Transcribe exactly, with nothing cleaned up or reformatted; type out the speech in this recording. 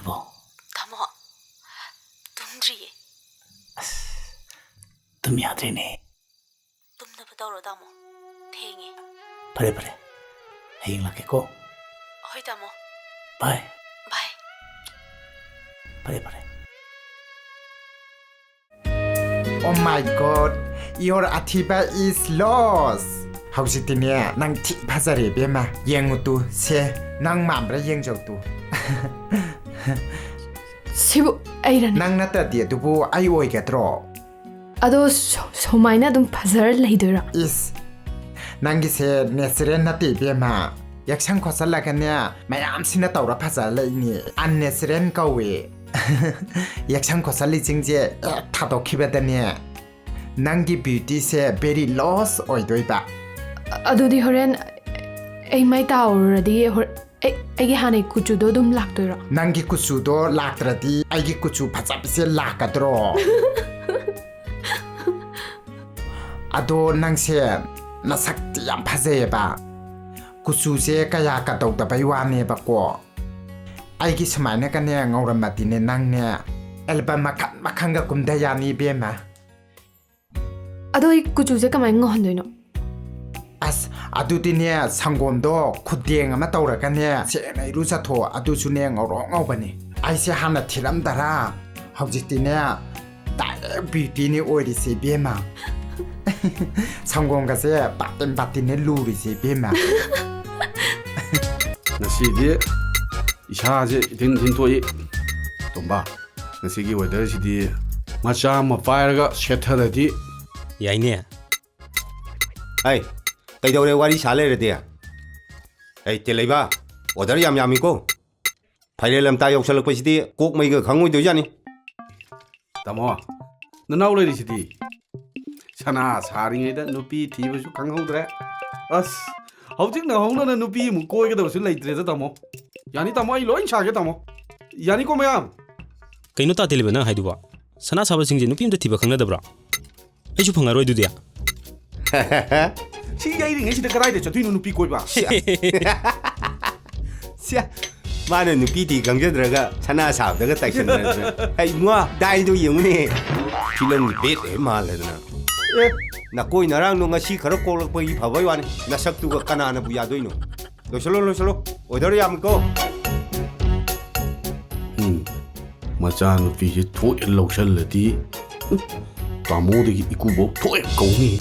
ꯇꯥꯃꯣ, ꯇꯨꯝꯗ꯭ꯔꯤꯌꯦ꯫ ꯑꯁ, ꯇꯨꯝ ꯌꯥꯗ꯭ꯔꯦꯅꯦ꯫ ꯇꯨꯝꯅꯕ ꯇꯧꯔꯣ, ꯇꯥꯃꯣ꯫ ꯊꯦꯡꯉꯦ꯫ ꯐꯔꯦ, ꯐꯔꯦ꯫ ꯍꯌꯦꯡ ꯂꯥꯛꯀꯦꯀꯣ꯫ ꯍꯣꯏ, ꯇꯥꯃꯣ꯫ ꯕꯥꯏ꯫ ꯕꯥꯏ꯫ ꯐꯔꯦ, ꯐꯔꯦ꯫ Oh my God, your Athiba is lost. ꯍꯧꯖꯤꯛꯇꯤꯅꯦ, ꯅꯪ ꯊꯤ ꯐꯖꯔꯦ, ꯏꯕꯦꯝꯃ꯫ ꯌꯦꯡꯉꯨ ꯇꯨ, ꯁꯦ, ꯅꯪ ꯃꯥꯟꯕ꯭ꯔꯥ ꯌꯦꯡꯖꯧ ꯇꯨ꯫ ꯁꯤꯕꯨ ꯑꯩꯔꯅꯦ? ꯅꯪ ꯅꯠꯇ꯭ꯔꯗꯤ ꯑꯗꯨꯕꯨ ꯑꯩ ꯑꯣꯏꯒꯗ꯭ꯔꯣ? ꯑꯗꯣ ꯁꯨ-, ꯁꯨꯃꯥꯏꯅ ꯑꯗꯨꯝ ꯐꯖꯔ ꯂꯩꯗꯣꯏꯔꯣ? ꯏꯁ, ꯅꯪꯒꯤꯁꯦ natural ꯅꯠꯇꯦ, ꯏꯕꯦꯝꯃ꯫ ꯌꯦꯛꯁꯟ ꯈꯣꯠꯆꯜꯂꯒꯅꯦ, ꯃꯌꯥꯝꯁꯤꯅ ꯇꯧꯔ ꯐꯖꯔ ꯂꯩꯅꯤ꯫ Unnatural ꯀꯧꯋꯦ꯫ ꯌꯦꯛꯁꯟ ꯈꯣꯠꯆꯜꯂꯤꯁꯤꯡꯁꯦ ꯍꯦꯛ ꯊꯥꯗꯣꯛꯈꯤꯕꯗꯅꯦ, ꯅꯪꯒꯤ beautyꯁꯦ very loss ꯑꯣꯏꯗꯣꯏꯕ꯫ ꯑ-, ꯑꯗꯨꯗꯤ ꯍꯣꯔꯦꯟ ꯑꯩ ꯃꯥꯏ ꯇꯥꯔꯨꯔꯗꯤ ꯍꯣꯔ-, ꯑꯩ, ꯑꯩꯒꯤ ꯍꯥꯟꯅꯩ ꯀꯨꯆꯨꯗꯣ ꯑꯗꯨꯝ ꯂꯥꯛꯇꯣꯏꯔꯣ? ꯅꯪꯒꯤ ꯀꯨꯆꯨꯗꯣ ꯂꯥꯛꯇ꯭ꯔꯗꯤ ꯑꯩꯒꯤ ꯀꯨꯆꯨ ꯐꯖꯕꯁꯦ ꯂꯥꯛꯀꯗ꯭ꯔꯣ? ꯑꯗꯣ ꯅꯪꯁꯦ ꯅꯁꯛꯇꯤ ꯌꯥꯝ ꯐꯖꯩꯌꯦꯕ, ꯀꯨꯆꯨꯁꯦ ꯀꯌꯥ ꯀꯗꯧꯗꯕꯩ ꯋꯥꯅꯦꯕꯀꯣ꯫ ꯑꯩꯒꯤ ꯁꯨꯃꯥꯏꯅꯒꯅꯦ ꯉꯧꯔꯝꯃꯗꯤꯅꯦ, ꯅꯪꯅꯦ album ꯃꯈꯜ ꯃꯈꯜꯒ ꯀꯨꯝꯊ ꯌꯥꯅꯤ, ꯏꯕꯦꯝꯃ꯫ ꯑꯗꯣ ꯑꯩ ꯀꯨꯆꯨꯁꯦ ꯀꯃꯥꯏꯅ ꯉꯧꯍꯟꯗꯣꯏꯅꯣ? ꯑꯁ, ꯑꯗꯨꯗꯤꯅꯦ, ꯁꯪꯒꯣꯝꯗꯣ ꯈꯨꯗꯦꯡ ꯑꯃ ꯇꯧꯔꯒꯅꯦ, ꯁꯦꯡꯅ ꯏꯔꯨꯖꯊꯣꯛꯑꯣ꯫ ꯑꯗꯨꯁꯨꯅꯦ, ꯉꯧꯔꯣꯛ ꯉꯧꯕꯅꯤ꯫ ꯑꯩꯁꯦ ꯍꯥꯟꯅ ꯊꯤꯔꯝꯗꯔꯥ? ꯍꯧꯖꯤꯛꯇꯤꯅꯦ, direct beautyꯅꯤ ꯑꯣꯏꯔꯤꯁꯦ, ꯏꯕꯦꯝꯃ꯫ ꯁꯪꯒꯣꯝꯒꯁꯦ ꯕꯥꯇꯤꯟ ꯕꯥꯇꯤꯟꯅꯦ ꯂꯨꯔꯤꯁꯦ, ꯏꯕꯦꯝꯃ꯫ ꯉꯁꯤꯗꯤ ꯏꯁꯥꯁꯦ ꯏꯊꯤꯟ ꯊꯤꯟꯊꯣꯛꯏ꯫ ꯇꯣꯝꯕ, ꯉꯁꯤꯒꯤ weatherꯁꯤꯗꯤ ꯃꯆꯥ ꯑꯃ ꯄꯥꯏꯔꯒ ꯁꯦꯠꯊꯔꯗꯤ꯫ ꯌꯥꯏꯅꯦ꯫ ꯍꯩ, ꯀꯩꯗꯧꯔꯦ ꯋꯥꯔꯤ ꯁꯥ ꯂꯩꯔꯗꯤ? ꯍꯩ, ꯇꯦꯂꯩꯕ, order ꯌꯥꯝ ꯌꯥꯝꯃꯤꯀꯣ꯫ ꯐꯥꯏꯔꯦꯜ ꯂꯝꯇꯥ ꯌꯧꯁꯜꯂꯛꯄꯁꯤꯗꯤ ꯀꯣꯛ ꯃꯩꯒ ꯈꯪꯉꯣꯏꯗꯣꯏꯖꯥꯠꯅꯤ꯫ ꯇꯥꯃꯣ, ꯅꯅꯥꯎ ꯂꯩꯔꯤꯁꯤꯗꯤ꯫ ꯁꯅꯥ ꯁꯥꯔꯤꯉꯩꯗ ꯅꯨꯄꯤ ꯊꯤꯕꯁꯨ ꯈꯪꯍꯧꯗ꯭ꯔꯦ꯫ ꯑꯁ, ꯍꯧꯖꯤꯛ ꯅꯧꯍꯧꯅꯅ ꯅꯨꯄꯤ ꯑꯃꯨꯛ ꯀꯣꯏꯒꯗꯕꯁꯨ ꯂꯩꯇ꯭ꯔꯦꯗ, ꯇꯥꯃꯣ꯫ ꯌꯥꯅꯤ, ꯇꯥꯃꯣ, ꯑꯩ ꯂꯣꯏ ꯁꯥꯒꯦ, ꯇꯥꯃꯣ꯫ ꯌꯥꯅꯤꯀꯣ, ꯃꯌꯥꯝ? ꯀꯩꯅꯣ ꯇꯥ ꯇꯦꯂꯤꯕ ꯅꯪ ꯍꯥꯏꯗꯨꯕꯣ? ꯁꯅꯥ ꯁꯥꯕꯁꯤꯡꯁꯦ ꯅꯨꯄꯤ ꯑꯝꯇ ꯊꯤꯕ ꯈꯪꯅꯗꯕ꯭ꯔꯣ? ꯑꯩꯁꯨ ꯐꯪꯉꯔꯣꯏ ꯑꯗꯨꯗꯤ꯫ ꯁꯤ ꯌꯩꯔꯤꯉꯩꯁꯤꯗ ꯀꯗꯥꯏꯗ ꯆꯠꯇꯣꯏꯅꯣ ꯅꯨꯄꯤ ꯀꯣꯏꯕ? ꯁꯤꯌꯥ꯫ ꯁꯤꯌꯥ꯫ ꯃꯥꯅ ꯅꯨꯄꯤ ꯊꯤ ꯈꯪꯖꯗ꯭ꯔꯒ ꯁꯅꯥ ꯁꯥꯕꯗꯒ ꯇꯥꯏꯁꯟꯅꯗꯅ꯫ ꯍꯩ ꯃꯥ, ꯗꯥꯏꯗꯣ ꯌꯦꯡꯉꯨꯅꯦ꯫ ꯐꯤꯂꯝꯒꯤ ꯕꯦꯠ ꯍꯦꯛ ꯃꯥꯜꯂꯗꯅ꯫ ꯑꯦ, ꯅꯀꯣꯏ ꯅꯔꯥꯡꯗꯣ ꯉꯁꯤ ꯈꯔ ꯀꯣꯛꯂꯛꯄꯒꯤ ꯐꯕꯩ ꯋꯥꯅꯤ꯫ ꯅꯁꯛꯇꯨꯒ ꯀꯅꯥꯅꯕꯨ ꯌꯥꯗꯣꯏꯅꯣ? ꯂꯣꯏꯁꯤꯜꯂꯣ, ꯂꯣꯏꯁꯤꯜꯂꯣ꯫ ꯑꯣꯔꯗꯔ ꯌꯥꯝꯃꯤꯀꯣ꯫ ꯎꯝ, ꯃꯆꯥꯅꯨꯄꯤꯁꯦ ꯊꯣꯛꯑꯦ ꯂꯧꯁꯜꯂꯗꯤ, ꯎꯝ, ꯇꯥꯃꯣꯗꯒꯤ ꯏꯀꯨꯕꯧ ꯊꯣꯛꯑꯦ ꯀꯧꯅꯤ꯫